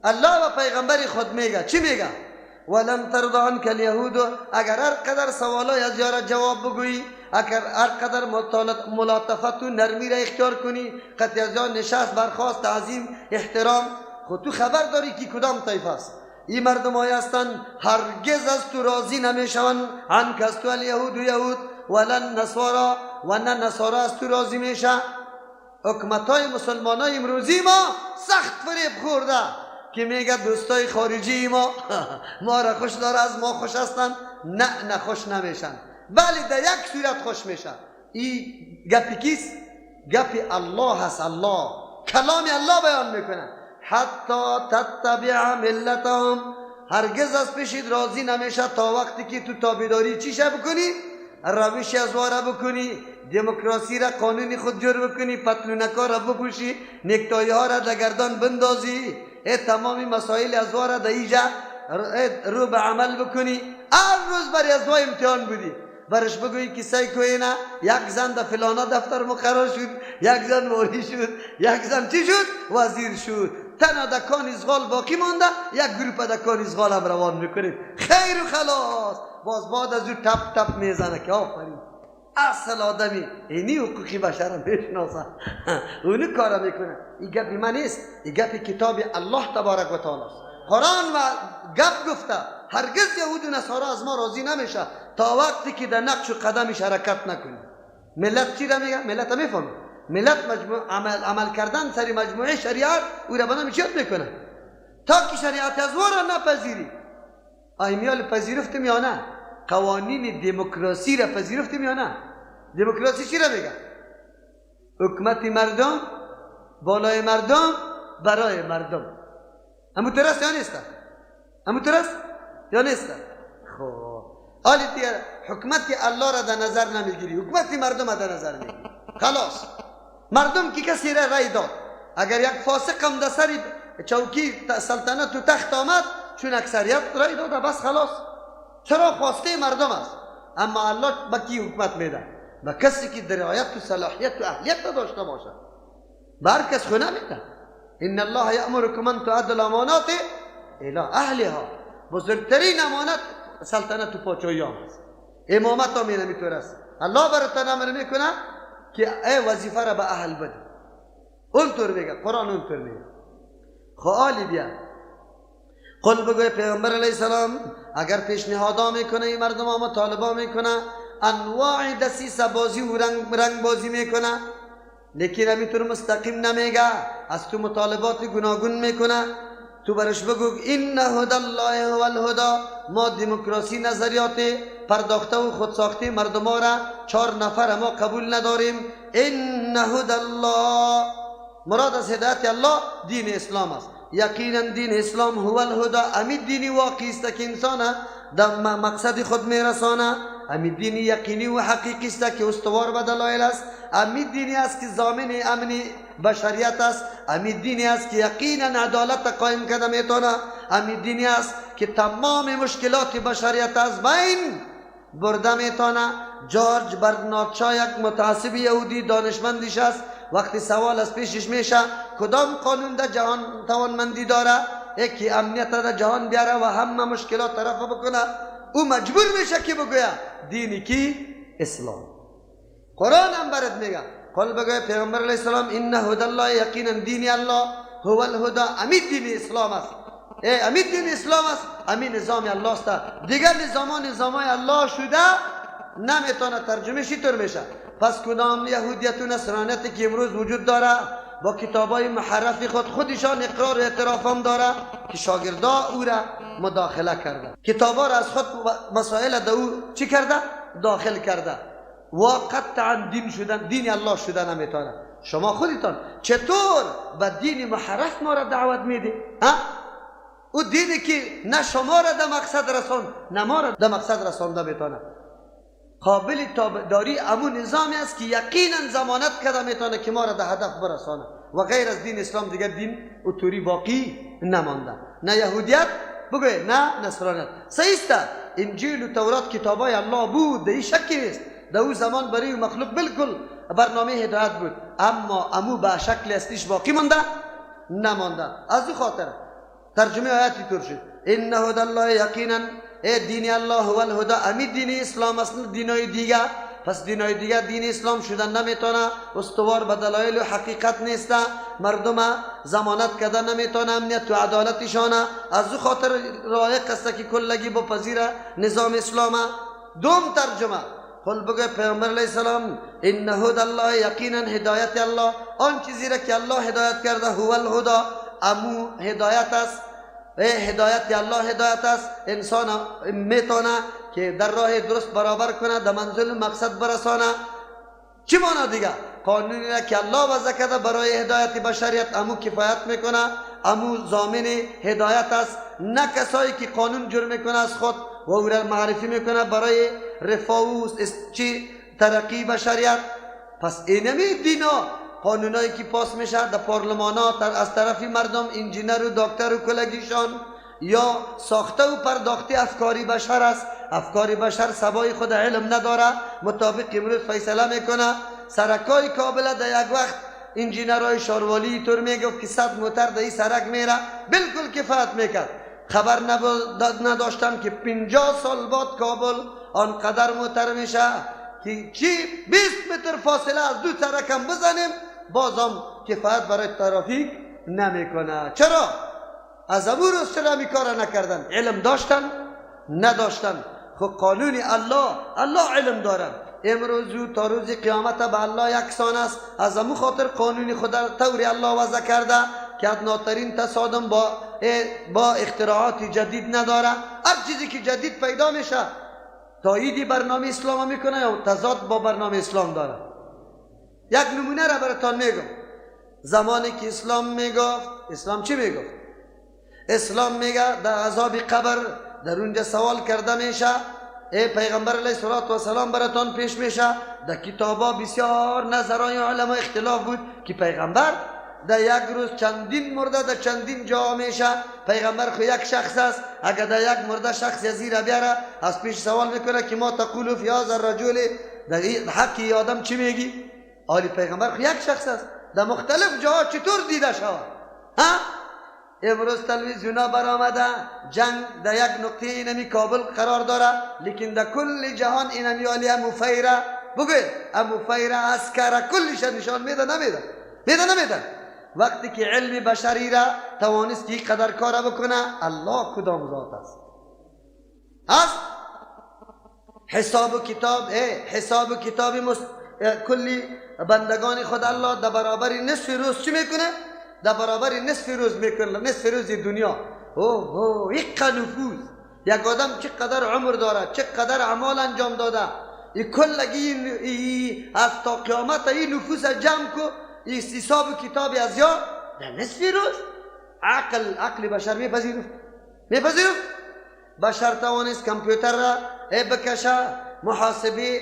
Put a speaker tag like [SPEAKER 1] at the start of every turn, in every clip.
[SPEAKER 1] الله و پیغمبر خود میگه. چی میگه؟ ولن ترضى عنك اليهود. اگر هر قدر سوالای از یارا جواب بگویی، اگر هر قدر ملاطفت و نرمی را اختیار کنی، قطعی از یار نشست برخاست تعظیم احترام، خود تو خبر داری که کدام طیف است. این مردم های هستند هرگز از تو راضی نمیشوند. عنک از تو الیهود و یهود، ولن نصارا و نه نصارا از تو راضی میشه. حکومت های مسلمان های امروزی ما سخت فریب خورده که میگه دوستای خارجی ما ما را خوش داره، از ما خوش هستن. نه، نه خوش نمیشن، بله در یک صورت خوش میشن. این گپی کیست؟ گپی الله هست. الله کلام الله بیان میکنه. حتی تتبع ملتهم، هرگز از پیشید راضی نمیشه تا وقتی که تو تابعداری چی بکنی؟ روش از واره بکنی، دموکراسی را قانونی خود جور بکنی، پتلونکا را بپوشی، نکتایی ها را در گردان بندازی، تمامی مسائل از واره در ایجا رو به عمل بکنی. هر روز برای از امتحان بودی، برش بگویی که سعی کوینه یک زن در فلانا دفتر مقرر شد، یک زن والی شد، یک زن چی شد؟ وزیر شد. تنها دکان ازغال باقی مانده، یک گروپ دکان ازغال هم روان میکنیم. خیر و خلاص. باز بعد از او تپ تپ میزنه که آفرین، اصل آدمی اینی حقوقی بشر میشناسه، اونو کارا میکنه. این گپی من نیست، این گپ کتاب الله تبارک و تعالی است. قرآن و گپ گفته هرگز یهود و نصارا از ما راضی نمیشه تا وقتی که در نقش و قدمش حرکت نکنی. ملت چی را میگه؟ ملت میفهمه. ملت مجموع عمل کردن سر مجموعه شریعت او را بنا میشد میکنه تا که شریعت از را نپذیری. آیمیال پذیرفتیم یا نه؟ قوانین دموکراسی را پذیرفتیم یا نه؟ دموکراسی چی را میگه؟ حکومت مردم، بالای مردم، برای مردم. همونطور است یا نیست؟ همونطور است یا نیست؟ خب حالی دیگر حکومت الله را در نظر نمیگیری، حکومت مردم را در نظر میگیری. خلاص مردم که کسی را رای داد، اگر یک فاسق هم در سر چوکی سلطنت و تخت آمد، چون اکثریت رای داده بس خلاص، چرا خواسته مردم است. اما الله به کی حکومت میده؟ به کسی که درایت و صلاحیت و اهلیت داشته باشه. به هر کس خونه میده. ان الله یامرکم ان تؤدوا الامانات الی اهلها. بزرگترین امانت سلطنت و پاچایی است. امامت هم اینمیطور است. الله براتان امر میکنه که ای وظیفه را به اهل بده. اونطور میگه قرآن، اونطور میگه. خب بیا قل بگوی پیغمبر علیه السلام، اگر پیشنهادا میکنه این مردم ها مطالبه میکنه، انواع دسیسه بازی و رنگ بازی میکنه، لیکن همینطور مستقیم نمیگه، از تو مطالبات گوناگون میکنه. تو برش بگو ان هدى الله هو الهدى. ما دموکراسی نظریات پرداخته و خودساخته مردم را 4 نفر ما قبول نداریم. ان هدى الله، مراد از هدایت الله دین اسلام است. یقینا دین اسلام هو الهدى، امی دینی واقعی است که انسان در مقصد خود میرسانه. امی دین یقینی و حقیقی است که استوار به دلایل است. امی دینی است که ضامن امن بشریت است. امی دینی است که یقینا عدالت قائم کرده میتونه. امی دینی است که تمام مشکلات بشریت از بین برده میتونه. جورج برنارد شا یک متعصب یهودی دانشمندش است. وقتی سوال از پیشش میشه کدام قانون در جهان توانمندی داره یکی امنیت در جهان بیاره و همه مشکلات رفع بکنه، او مجبور میشه که بگویه دینی کی؟ اسلام. قرآن هم برات میگه قل بگوی پیغمبر علیه السلام ان هدى الله، یقینا دین الله هو الهدى، امی دین اسلام است. ای امی دین اسلام است، امی نظام الله است. دیگر نظام نظام الله شده نمیتونه ترجمه شی طور میشه. پس کدام یهودیت و نصرانیت که امروز وجود داره با کتابای محرف خود خودشان اقرار و اعتراف هم داره که شاگردا او را مداخله کرده، کتابا را از خود مسائل در او چی کرده؟ داخل کرده. و قطعا دین شدن، دین الله شده نمیتونه. شما خودتان چطور به دین محرف ما را دعوت میدی؟ او دینی که نه شما را در مقصد رسان نه ما را در مقصد رسانده میتونه. قابل تابعداری امو نظامی است که یقینا ضمانت کرده میتونه که ما را در هدف برسانه و غیر از دین اسلام دیگر دین اوتوری باقی نمانده. نه یهودیت بگوی نه نصرانیت. صحیح است انجیل و تورات کتابای الله بود، در شکی نیست. در او زمان برای مخلوق بالکل برنامه هدایت بود، اما امو به شکل اصلیش باقی مانده. نمانده. از او خاطر ترجمه آیت اینطور شد: ان هدى الله یقینا، ای دین الله هو الهدى، امی دین اسلام است، دینای دیگه. پس دینای دیگه دین اسلام شدن نمیتونه، استوار به دلایل و حقیقت نیست، مردم ضمانت کرده نمیتونه امنیت و عدالتشانه. از او خاطر لایق است که کلگی بپذیره نظام اسلام. دوم ترجمه: قل بگه پیامبر علیه السلام ان هدى الله یقینا هدایت الله، آن چیزی را که الله هدایت کرده، هو الهدى، امو هدایت است. هدایت الله هدایت است. انسان میتونه که در راه درست برابر کنه، در منزل مقصد برسانه. چی مانا دیگه؟ قانونی را که الله وضع کرده برای هدایت بشریت، امو کفایت میکنه، امو ضامن هدایت است. نه کسایی که قانون جور میکنه از خود و او را معرفی میکنه برای رفاه و چی ترقی بشریت. پس اینمی دینا قانونایی که پاس میشه در پارلمانات از طرف مردم، انجینر و دکتر و کلگیشان، یا ساخته و پرداخته افکاری بشر است. افکار بشر سبای خود علم نداره، مطابق امروز فیصله میکنه. سرکای کابل در یک وقت انجینرهای شاروالی طور میگفت که 100 موتر در این سرک میره، بالکل کفایت میکرد. خبر نداشتم که 50 سال بعد کابل آنقدر موتر میشه که چی 20 متر فاصله از دو سرک هم بزنیم بازم کفایت برای ترافیک نمیکنه. چرا؟ از امو روز چرا می کار نکردن؟ علم داشتن؟ نداشتن. خب قانون الله، الله علم داره. امروز تا روز قیامت به الله یکسان است. از امو خاطر قانون خود طوری الله وضع کرده که ادناترین تصادم با اختراعات جدید نداره. هر چیزی که جدید پیدا میشه تایید برنامه اسلام میکنه یا تضاد با برنامه اسلام داره. یک نمونه را براتان میگم. زمانی که اسلام میگفت، اسلام چی میگفت؟ اسلام میگه در عذاب قبر در اونجا سوال کرده میشه، ای پیغمبر علیه الصلاة والسلام براتان پیش میشه. در کتابا بسیار نظرهای علما اختلاف بود که پیغمبر در یک روز چندین مرده در چندین جا میشه. پیغمبر خو یک شخص است، اگر در یک مرده شخص زیر بیاره از پیش سوال میکنه که ما تقول فی هذا الرجل، در حق آدم چی میگی؟ آلی پیغمبر خو یک شخص است، در مختلف جاها چطور دیده شود؟ ها؟ امروز تلویزیونا برآمده، جنگ در یک نقطه اینمی کابل قرار داره، لیکن در کل جهان اینمی آلی امو فیره، بگوید امو فیره عسکره کلش نشان میده. نمیده؟ میده نمیده؟ وقتی که علم بشری را توانست که قدر کار بکنه، الله کدام ذات است؟ است حساب و کتاب، حساب و کتاب کلی بندگان خود الله در برابر نصف روز چی میکنه؟ در برابر نصف روز میکنه، نصف روز دنیا. اوه اوه یک نفوذ، یک آدم چقدر عمر داره، چقدر اعمال انجام داده، این کلگی از تا قیامت این نفوس جمع کو، این حساب و کتاب از یا در نصف روز. عقل بشر میپذیرفت؟ میپذیرفت؟ بشر توانست کامپیوتر را بکشه، محاسبه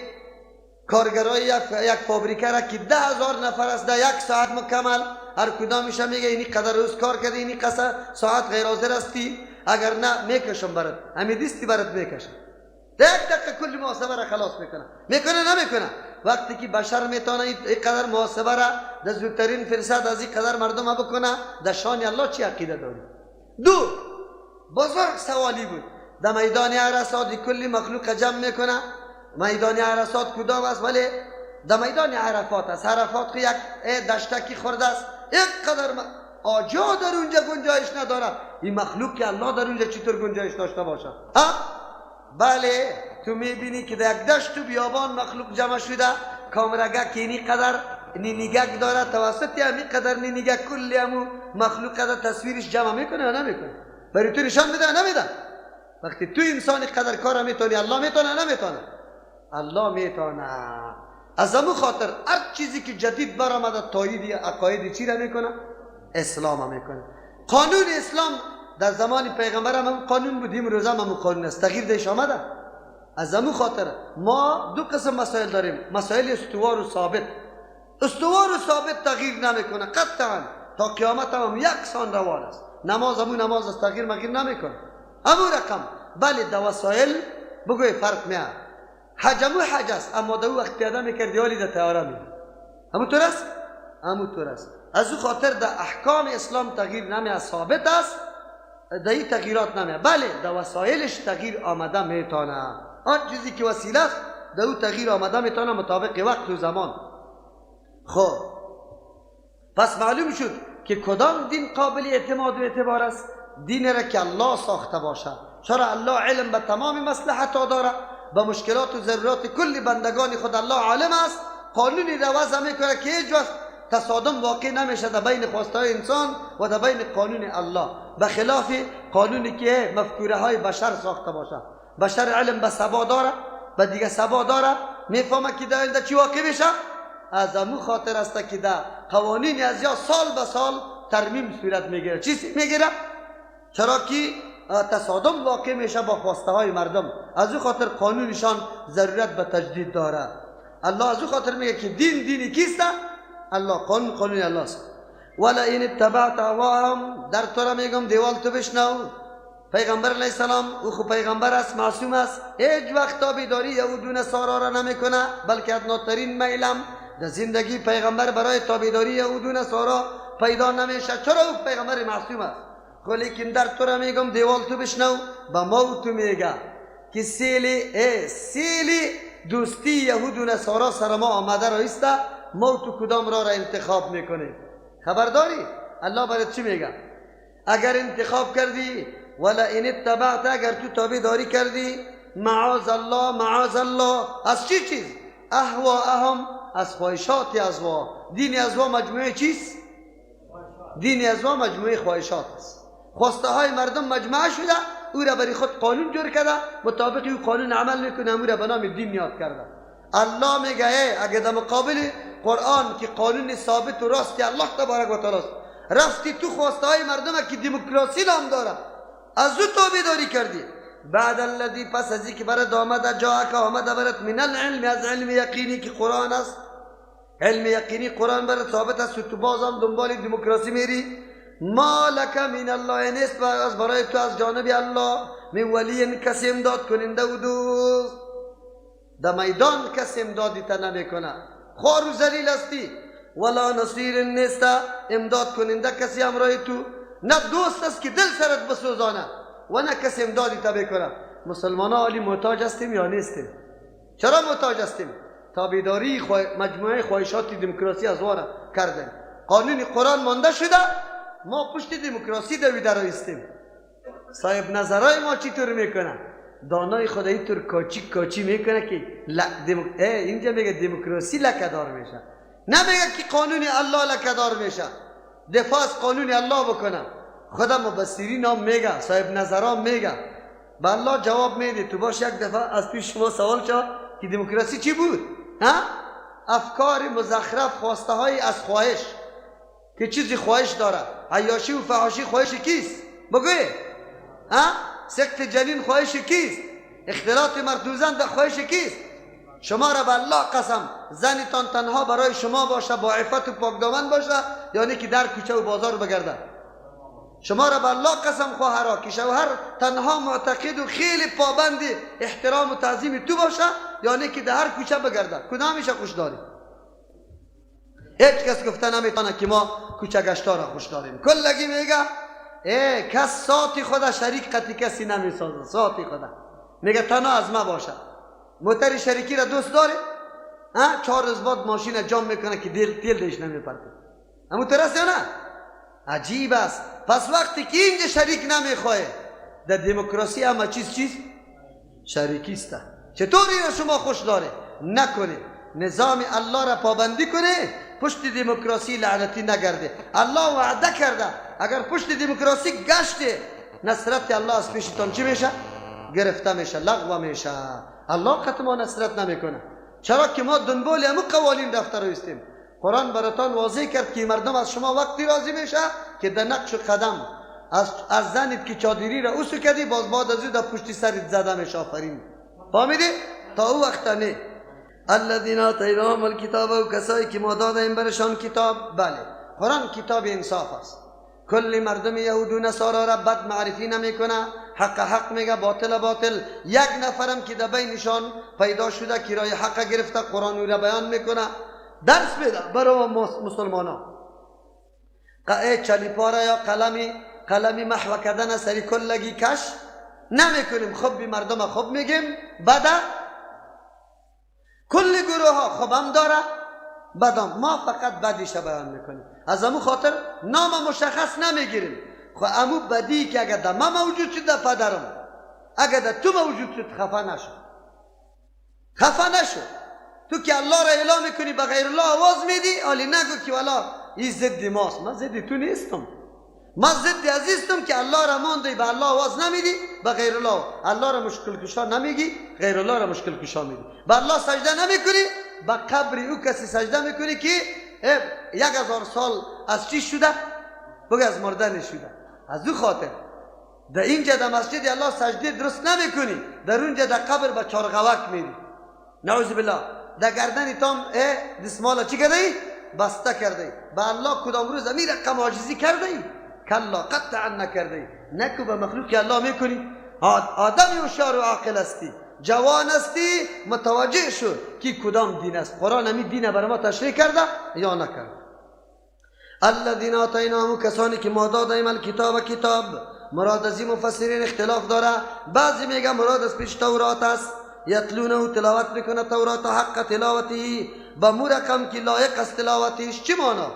[SPEAKER 1] کارگرای یک فابریکه را که 10,000 نفر است در یک ساعت مکمل، هر کدامش میگه اینی قدر روز کار کرده، اینی قصه ساعت غیر حاضر هستی، اگر نه میکشم برات، همین دیستی برات میکشم. در یک دقیقه کل محاسبه را خلاص میکنه. میکنه نمیکنه؟ وقتی که بشر میتونه این قدر محاسبه را در زودترین فرصت از این قدر مردم بکنه، در شان الله چی عقیده داری؟ دو بزرگ سوالی بود در میدان عرصات کلی مخلوق جمع میکنه. میدان عرصات کدام است؟ ولی در میدان عرفات است. عرفات که یک دشتکی خورده است، یک قدر آجا در اونجا گنجایش نداره. این مخلوق که الله در اونجا چطور گنجایش داشته باشه؟ ها؟ بله تو میبینی که در یک دشت و بیابان مخلوق جمع شده، کامرگه که اینی قدر نینگک داره، توسط همین قدر نینگک کلی همو مخلوق قدر تصویرش جمع میکنه یا نمیکنه؟ برای تو نشان میده یا نمیده؟ وقتی تو انسان قدر کار میتونی، الله میتونه نمیتونه؟ الله میتونه. از همون خاطر هر چیزی که جدید برآمده تایید عقاید چی را میکنه؟ اسلام میکنه. قانون اسلام در زمان پیغمبر هم قانون بود، امروز هم قانون است، تغییر دیش آمده. از همون خاطر ما دو قسم مسائل داریم، مسائل استوار و ثابت. استوار و ثابت تغییر نمیکنه قطعا، تا قیامت هم یکسان روان است. نماز همون نماز است، تغییر مغیر نمیکنه، همون رقم. بله در وسایل بگوی فرق میاد. حج همون حج است، اما در وقت پیاده میکردی حالی در طیاره میری. همون طور است؟ همون طور است. از او خاطر در احکام اسلام تغییر نمیه، ثابت است، در این تغییرات نمیه. بله در وسایلش تغییر آمده میتونه، آن چیزی که وسیله است در او تغییر آمده میتونه مطابق وقت و زمان. خب پس معلوم شد که کدام دین قابل اعتماد و اعتبار است؟ دین را که الله ساخته باشد. چرا الله علم به تمام مصلحت ها داره، به مشکلات و ضرورات کل بندگان خود الله عالم است، قانونی را وضع میکنه که هیچ وقت تصادم واقع نمیشه در بین خواستهای انسان و در بین قانون الله، به خلاف قانونی که مفکوره های بشر ساخته باشه. بشر علم به سبا داره، به دیگه سبا داره، میفهمه که در آینده چی واقع میشه. از امو خاطر است که در قوانین از یا سال به سال ترمیم صورت میگیره. چی میگیره؟ چرا که تصادم واقع میشه با خواسته های مردم. از او خاطر قانونشان ضرورت به تجدید داره. الله از او خاطر میگه که دین دینی کیست؟ الله. قانون قانون الله است. ولا این اتبعت اهواهم، در تو را میگم دیوال تو بشنو. پیغمبر علیه السلام او خو پیغمبر است، معصوم است، هیچ وقت تابعداری یهود و نصارا را نمیکنه، بلکه ادناترین میلم در زندگی پیغمبر برای تابعداری یهود و نصارا پیدا نمیشه. چرا؟ او پیغمبر معصوم است. خو لیکن در تو را میگم دیوال تو بشنو، به ما تو میگه که سیل دوستی یهود و نصارا سر ما آمده را ایسته، ما تو کدام را انتخاب میکنی؟ خبرداری؟ الله برات چی میگه؟ اگر انتخاب کردی، ولا این اتبعت، اگر تو تابعداری کردی، معاذ الله معاذ الله، از چی چیز؟ اهواهم، از خواهشات ازوا. دین ازوا مجموعه چیست؟ دین ازوا مجموعه خواهشات است. خواسته های مردم مجموعه شده، او را برای خود قانون جور کرده، مطابق او قانون عمل میکنه، او را به نام دین یاد کرده. الله میگه اگر در مقابل قرآن که قانون ثابت و راست الله تبارک و تعالی است، رفتی تو خواسته های مردم که دموکراسی نام داره، از او تابعداری کردی، بعد الذی، پس از اینکه برات آمده، جاءک آمده برات، من العلم، از علم یقینی که قرآن است، علم یقینی قرآن برات ثابت است، تو بازم دنبال دموکراسی میری. ما لک من الله، نیست از برای تو از جانب الله من ولی، کسی امداد کننده و دوست. در میدان کسی امدادی تا نمیکنه، خوار و ذلیل هستی. ولا نصیر نیست امداد کننده کسی همراه تو، نه دوست است که دل سرت بسوزانه و نه کسی امدادی تا بکنه. مسلمان ها عالی محتاج هستیم یا نیستیم؟ چرا محتاج هستیم؟ تابعداری مجموعه خواهشات دموکراسی از واره کردن، قانون قرآن مانده شده، ما پشت دموکراسی دویده را ایستیم. صاحب نظرهای ما چطور میکنه؟ دانای خدایی طور کاچی کاچی میکنه که اینجا میگه دموکراسی لکه‌دار میشه، نمیگه که قانون الله لکه‌دار میشه. دفاع از قانون الله بکنه. خدا مبصری نام میگه، صاحب نظران میگه، به الله جواب میده. تو باش یک دفعه از پیش شما سوال شد که دموکراسی چی بود؟ ها؟ افکار مزخرف، خواسته های از خواهش، که چیزی خواهش داره. عیاشی و فحاشی خواهش کیست؟ بگوی. ها؟ سقط جنین خواهش کیست؟ اختلاط مرد و زن در خواهش کیست؟ شما را به الله قسم، زنتان تنها برای شما باشه، با عفت و پاکدامن باشه، یعنی که در کوچه و بازار بگرده. شما را به الله قسم خواهرا که شوهر تنها معتقد و خیلی پابند احترام و تعظیم تو باشه، یعنی که در هر کوچه بگرده. کدامش خوش داری؟ هیچ کس گفته نمیتونه که ما کوچه گشتا را خوش داریم. کلگی میگه ای کس ساعتی خدا شریک قطعی کسی نمیسازه، ساعتی خدا میگه تنها از ما باشه. موتر شریکی را دوست داره؟ ها؟ 4 روز بعد ماشین جام میکنه که دل دیش نمیپرده. همون ترس یا نه؟ عجیب است. پس وقتی که اینجا شریک نمیخواه، در دموکراسی همه چیز شریکی است. چطور این شما خوش داره؟ نکنه. نظام الله را پابندی کنه، پشت دموکراسی لعنتی نگرده. الله وعده کرده اگر پشت دموکراسی گشته، نصرت الله از پیشتان چی میشه؟ گرفته میشه، لغو میشه. الله قط ما نصرت نمیکنه. چرا که ما دنبال همو قوانین رفته رو استیم. قرآن براتان واضح کرد که مردم از شما وقتی راضی میشه که در نقش و قدم از زنید که چادری را اوسو کردی، باز بعد از او در پشتی سرت زده میشه. آفرین، فهمیدی؟ تا او وقت نه. الذین آتیناهم الکتاب، و کسایی که ما دادیم برشان کتاب. بله، قرآن کتاب انصاف است. کل مردم یهود و نصارا را بد معرفی نمیکنه، حق حق میگه، باطل باطل. یک نفرم که در بینشان پیدا شده که رای حق گرفته، قرآن را بیان میکنه، درس میده برای ما مسلمان ها. چلیپاره یا قلمی محو کردن سری کلگی کش نمیکنیم. خوب بی مردم خوب میگیم، بده کل گروه ها خوبم داره بدم، ما فقط بدیش بیان میکنیم. از امو خاطر نام مشخص نمیگیریم. خب امو بدی که اگر در ما موجود شد در پدرم، اگر در تو موجود شد خفه نشو، خفه نشو. تو که الله را اعلام میکنی به غیر الله آواز میدی، آلی نگو که والا این ضد ماست. من ضد تو نیستم، من ضد عزیزتم که الله را ماندی به الله آواز نمیدی، به غیر الله. الله را مشکل کشا نمیگی، غیر الله را مشکل کشا میدی. به الله سجده نمیکنی، به قبر او کسی سجده میکنی که 1000 سال از چی شده؟ بگه از مردن شده. از او خاطر در اینجا در مسجد الله سجده درست نمیکنی، در اونجا در قبر به چارغوک میری، نعوذ بالله. در گردن تام دسمال چی کرده ای؟ بسته کرده ای. به الله کدام روز امیر رقم عاجزی کرده ای؟ کلا، قطعا نکرده ای. نکو به مخلوق الله میکنی. آدم هوشیار و عاقل هستی، جوان هستی، متوجه شو که کدام دین است. قرآن همی دین بر ما تشریح کرده یا نکرده؟ الذین آتیناهم، کسانی که ما دادیم الکتاب، کتاب. مراد از این مفسرین اختلاف داره، بعضی میگه مراد از پیش تورات است، یتلونه تلاوت میکنه تورات حق تلاوتی، به مو رقم که لایق است تلاوتیش. چی مانا؟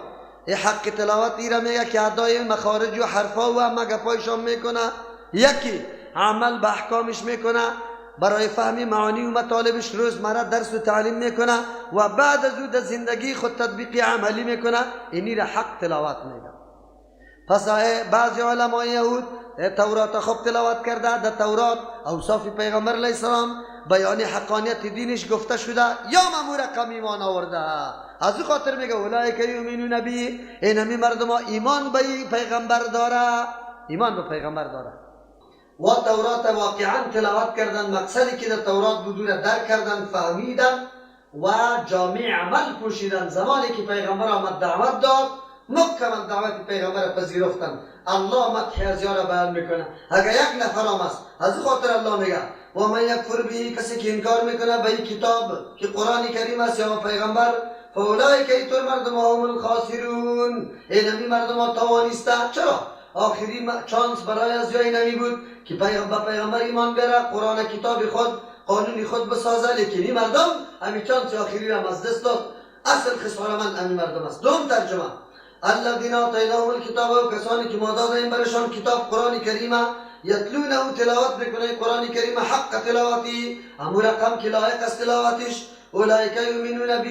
[SPEAKER 1] ای حق تلاوت ای را میگه که ادای مخارج و حرفا و همه گپایشان میکنه، یکی عمل به احکامش میکنه، برای فهم معانی و مطالبش روزمره درس و تعلیم میکنه و بعد از او در زندگی خود تطبیق عملی میکنه، اینی را حق تلاوت میگه. پس بعضی علمای یهود تورات خوب تلاوت کرده، در تورات اوصاف پیغمبر علیه السلام بیان حقانیت دینش گفته شده یا مامور رقم ایمان آورده. از او خاطر میگه اولئک یؤمنون به، اینمی مردم ایمان به پیغمبر داره، ایمان به پیغمبر داره. و تورات واقعا تلاوت کردن، مقصدی که در تورات بود را درک کردن، فهمیدن و جامع عمل پوشیدن. زمانی که پیغمبر آمد دعوت داد، مکمل دعوت پیغمبر پذیرفتن. الله مدح از یارا بیان میکنه. اگر یک نفر آمد، از خاطر الله میگه و من یکفر به، کسی که انکار میکنه به این کتاب که قرآن کریم است یا پیغمبر، فاولئک ایتور مردم هم الخاسرون، اینمی مردم ها توانسته. چرا؟ آخری چانس برای از جای نمی بود که پیغمبر ایمان بیاره، قرآن کتاب خود قانون خود بسازه، لیکن این مردم همین چانس آخری را از دست داد. اصل خساره من همین مردم است. دوم ترجمه الذین آتیناهم الکتاب، و کسانی که ما دادیم برشان کتاب قرآن کریم، یتلونه تلاوت میکنه قرآن کریم حق تلاوتی، امو رقم که لایق است تلاوتش. اولئک یؤمنون به،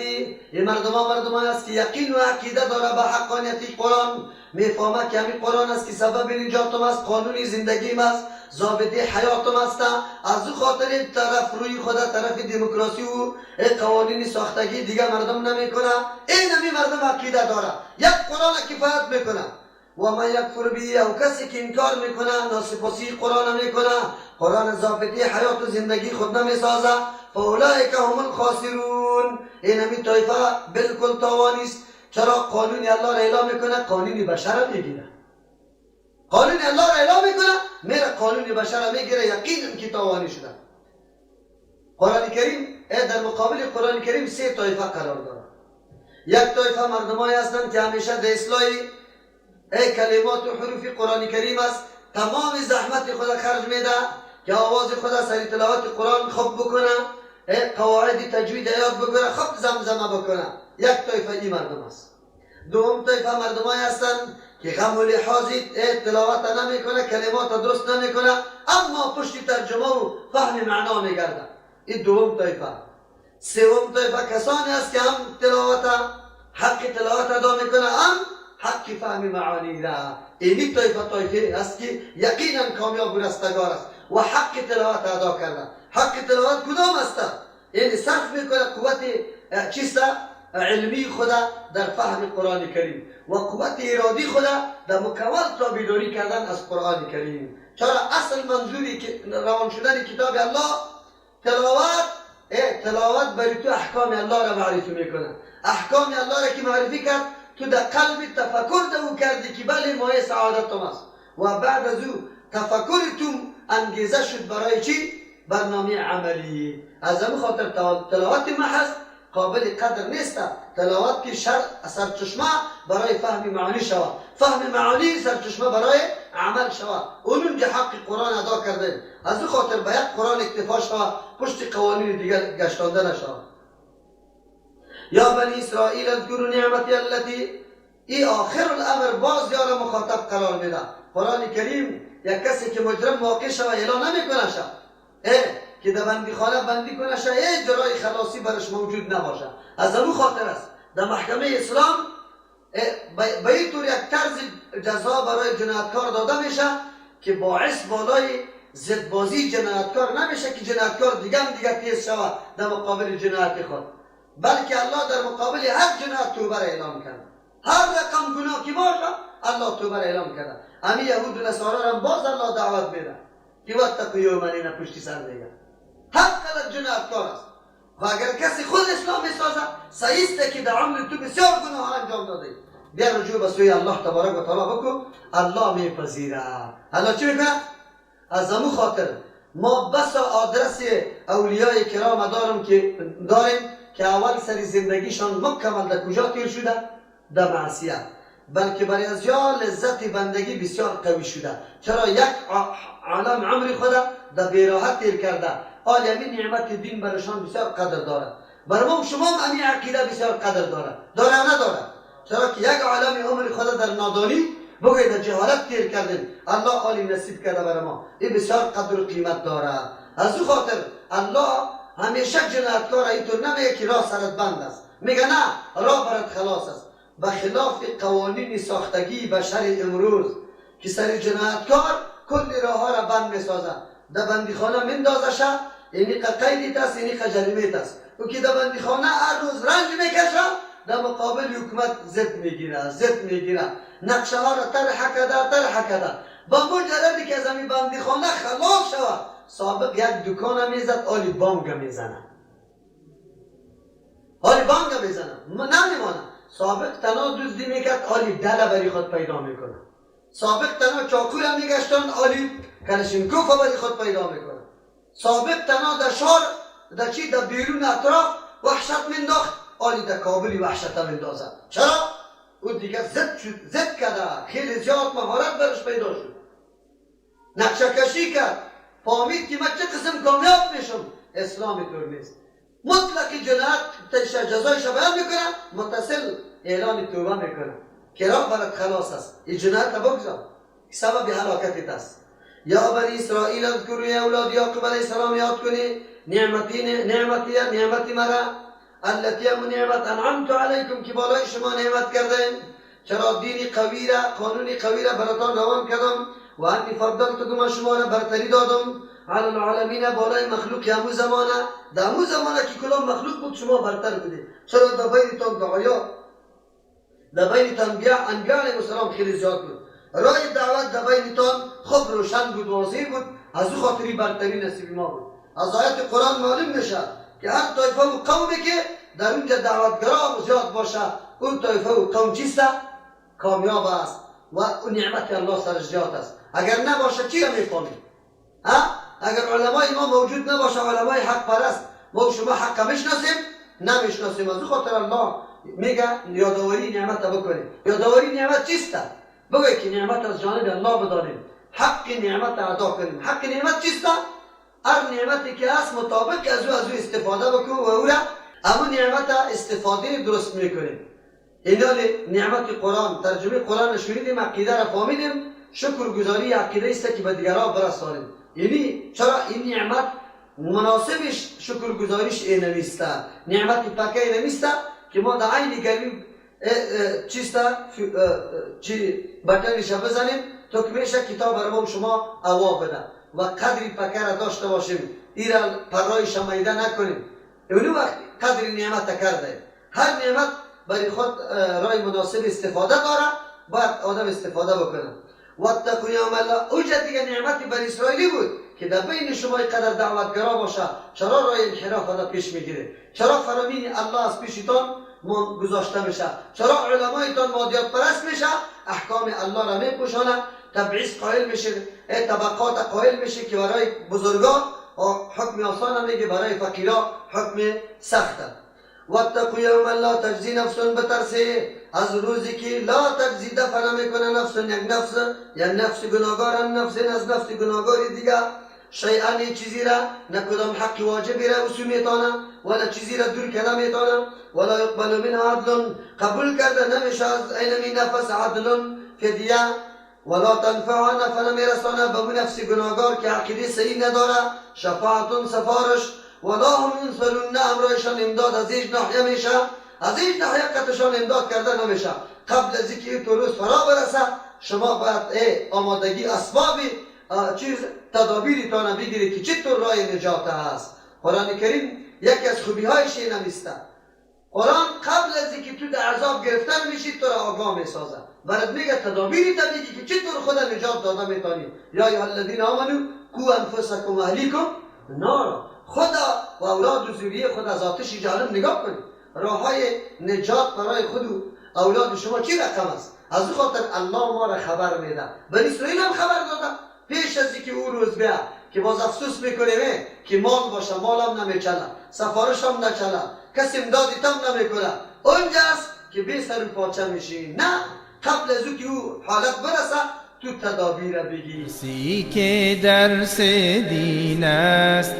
[SPEAKER 1] این مردم ها مردم است که یقین و عقیده داره به حقانیت قرآن، میفهمه که همین قرآن است که سبب نجاتم است، قانون زندگیم است، ضابطه حیاتم است. از او خاطر طرف روی خود طرف دموکراسی و قوانین ساختگی دیگه مردم نمیکنه. این همی مردم عقیده داره، یک قرآن کفایت میکنه. و من یکفر به، او کسی که انکار میکنه، ناسپاسی قرآن میکنه، قرآن ضابطه حیات و زندگی خود نمیسازه، فاولئک هم الخاسرون، این همی طایفه بالکل تاوانی است. چرا؟ قانون الله را اعلام میکنه، قانون بشر میگیره. قانون الله را اعلام میکنه، میره قانون بشر میگیره، یقینا که تاوانی شده. قرآن کریم در مقابل قرآن کریم سه طایفه قرار داره. یک طایفه مردمایی هستند که همیشه در اصلاح کلمات و حروف قرآن کریم است، تمام زحمت خود خرج میده که آواز خود سر تلاوت قرآن خوب بکنه، قواعد تجوید یاد بکنه، خوب زمزمه بکنه. یک طایفه این مردم است. دوم طایفه مردمایی هستند که غم و لحاظ تلاوت نمیکنه، کلمات درست نمیکنه، اما پشت ترجمه و فهم معنا میگرده. این دوم طایفه. سوم طایفه کسانی است که هم تلاوت حق تلاوت ادا میکنه، هم حق فهم معانی را. اینی طایفه طایفه است که یقینا کامیاب و رستگار است و حق تلاوت ادا کرده. حق تلاوت کدام است؟ یعنی صرف میکنه قوت چیست علمی خدا در فهم قرآن کریم و قوت ارادی خدا در مکمل تابعداری کردن از قرآن کریم. چرا اصل منظوری که روان شدن کتاب الله تلاوت، تلاوت برای تو احکام الله را معرفی میکنه. احکام الله را که معرفی کرد، تو در قلب تفکر در او کردی که بله مایه سعادتم است، و بعد از او تفکر تو انگیزه شد برای چی؟ برنامه عملی. از همین خاطر تلاوت محض قابل قدر نیست. تلاوت که شرع سرچشمه برای فهم معانی شود، فهم معانی سرچشمه برای عمل شود. اونجا حق قرآن ادا کرده. از او خاطر به یک قرآن اکتفا شود، پشت قوانین دیگر گشتانده نشود. یا بنی اسرائیل اذکروا نعمتی التي، ای آخر الامر باز یار مخاطب قرار میده. قرآن کریم یک کسی که مجرم واقع شود اعلان نمیکنه شد، که در بندیخانه بندی کنه شد، هیچ راه خلاصی برش موجود نباشه. از او خاطر است در محکمه اسلام به این طور یک طرز جزا برای جنایتکار داده میشه که باعث بالای ضدبازی جنایتکار نمیشه که جنایتکار دیگه هم دیگه تیز شود در مقابل جنایت خود، بلکه الله در مقابل هر جنایت توبه را اعلام کرده. هر رقم گناه که باشه الله توبه را اعلام کرده. امی یهود و نصارا را باز الله دعوت میده که واتقوا یوما، اینا پشتی سر میگه هر قدر جنایتکار است. و اگر کسی خود اسلام میسازه، صحیح است که در عمر تو بسیار گناه انجام داده، بیا رجوع به سوی الله تبارک و تعالی بکن، الله میپذیره. الله چی میکنه؟ از امو خاطر ما بس آدرس اولیای کرام دارم که داریم که اول سری زندگیشان مکمل در کجا تیر شده؟ در معصیت، بلکه برای از یا لذت بندگی بسیار قوی شده. چرا یک عالم عمر خود در بیراحت تیر کرده. آل همین نعمت دین برشان بسیار قدر داره. برای ما شما هم همین عقیده بسیار قدر داره. داره یا نداره؟ چرا که یک عالم عمر خود در نادانی بگوید در جهالت تیر کردیم، الله عالی نصیب کرده برای ما، این بسیار قدر و قیمت داره. از او خاطر الله همیشه جنایتکار اینطور نمیگه که راه سرت بند است، میگه نه، راه برات خلاص است. به خلاف قوانین ساختگی بشر امروز که سر جنایتکار کل راه ها را بند میسازه، در بندیخانه مندازه شه، اینی قیدیت است، اینی جریمه است. او که در بندیخانه هر روز رنج میکشه، در مقابل حکومت ضد میگیره، ضد میگیره، نقشه ها را طرح کرده، طرح کرده. با مجردی که از همین بندیخانه خلاص شود، سابق یک دکان میزد، آلی بانگ میزنه، آلی بانگ میزنه، نمیمانه. سابق تنها دزدی میکرد، آلی دله بری خود پیدا میکنه. سابق تنها چاقو را میگشتن، آلی کلشینکوف بری خود پیدا میکنه. سابق تنها در شهر، در چی، در بیرون اطراف وحشت مینداخت، آلی در کابلی وحشت میندازد. چرا؟ او دیگه زد شد، زد کرده، خیلی زیاد مهارت برش پیدا شد، نقشه کشی کرد، فهمید که من چه قسم کامیاب میشم. اسلام طور نیست، مطلق جنایت جزایش بیان میکنه، متصل اعلان توبه میکنه که راه برات خلاص است، این جنایت را بگذار، سبب هلاکتت است. یا بنی اسرائیل اذکروا یا اولاد یعقوب علیه السلام، یاد کنی نعمتی، نعمتی، نعمتی مرا، التي نعمت انعمت علیکم که بالای شما نعمت کردیم. چرا دینی قوی را، قانونی قوی را براتان روان کردم، و انی فضلتکم، شما را برتری دادم، علی العالمین، بالای مخلوق همو زمانه. در همو زمانه که کلام مخلوق بود شما برتر بودید. چرا در بینتان دعایا، در بینتان انبیا علیهم السلام خیلی زیاد بود، راه دعوت در بینتان خوب روشن بود، واضح بود، از او خاطری برتری نصیب ما بود. از آیت قرآن معلوم میشه که هر طایفه و قومی که در اونجا دعوتگرا زیاد باشه، اون طایفه و قوم چیست؟ کامیاب است و اون نعمت الله سرش زیاد است. اگر نباشه چی را میفهمیم؟ اگر علمای ما موجود نباشه، علمای حق پرست، ما شما حق میشناسیم؟ نمیشناسیم. از او خاطر الله میگه یادآوری نعمت بکنیم. یادآوری نعمت چیست؟ بگه که نعمت از جانب الله بدانیم، حق نعمت ادا کنیم. حق نعمت چیست؟ هر نعمتی که هست مطابق از او استفاده بکن و او را امو نعمت استفاده درست میکنیم. اینا نعمت قرآن، ترجمه قرآن شنیدیم، عقیده را فهمیدیم، شکرگزاری عقیده است که به دیگران برسانیم. یعنی چرا این نعمت مناسبش شکرگزاریش اینمیسته، نعمت پاکه اینمیسته که ما در عین گرمی چیسته چی بطنش بزنیم تو که میشه کتاب برای شما هوا بده و قدری پکه را داشته باشیم، ایرا پرایش میده نکنیم. اونو وقت قدر نعمت کرده. هر نعمت برای خود رای مناسب استفاده داره، باید آدم استفاده بکنه. واتقوا یوما لا، اوجه دیگه نعمتی بر اسرائیلی بود که در بین شما قدر دعوتگرا باشه، چرا رای انحراف را پیش میگیره؟ چرا فرامین الله از پیشتان گذاشته میشه؟ چرا علمایتان مادیات پرست میشه؟ احکام الله را میپوشانه، تبعیض قائل میشه، طبقات قائل میشه که برای بزرگان حکم آسان میگه، برای فقیرا حکم سخته. واتقوا یوما لا تجزی نفس، بترسی از روزی که لا تجزی دفع نمیکنه نفس یک نفس، یا نفس گناهگار نفس از نفس گناهگار دیگه، شیئا چیزی را، نه کدام حق واجبی را وصول میتونه ولا چیزی را دور کرده میتونه. ولا یقبل منها عدل، قبول کرده نمیشه از اینمی نفس عدل فدیه. ولا تنفع، نفع نمیرسانه به نفس گناهگار که عقیده صحیح نداره، شفاعت سفارش. ولا هم ینصرون، نه امرایشان امداد از هیچ ناحیه میشه، از هیچ ناحیه قطعشان امداد کرده نمیشه. قبل از اینکه تو روز فرا برسه شما باید آمادگی اسبابی چیز تدابیری تانه بگیری که چطور راه نجات هست. قرآن کریم یکی از خوبی هایش این همیسته، قرآن قبل از اینکه تو در عذاب گرفتن میشی تو را آگاه میسازه، برات میگه تدابیری تا میگی که چطور خود نجات داده میتونی. یا ایها الذین آمنوا قوا انفسکم و اهلیکم نارا، خدا و اولاد و ذریه خود از آتش جهنم نگاه کنید. راه های نجات برای خود و اولاد شما چی رقم است؟ از او خاطر الله ما را خبر میده، بنی اسرائیل هم خبر داده پیش از اینکه او روز بیا که باز افسوس میکنیم که مال باشه مالم نمیچله، سفارش هم نچله، کسی امدادی تم نمیکنه، اونجاست که بی سر و پاچه میشی. نه، قبل از او که او حالت برسه تو تدابیر بگی.
[SPEAKER 2] سی که درس دین است.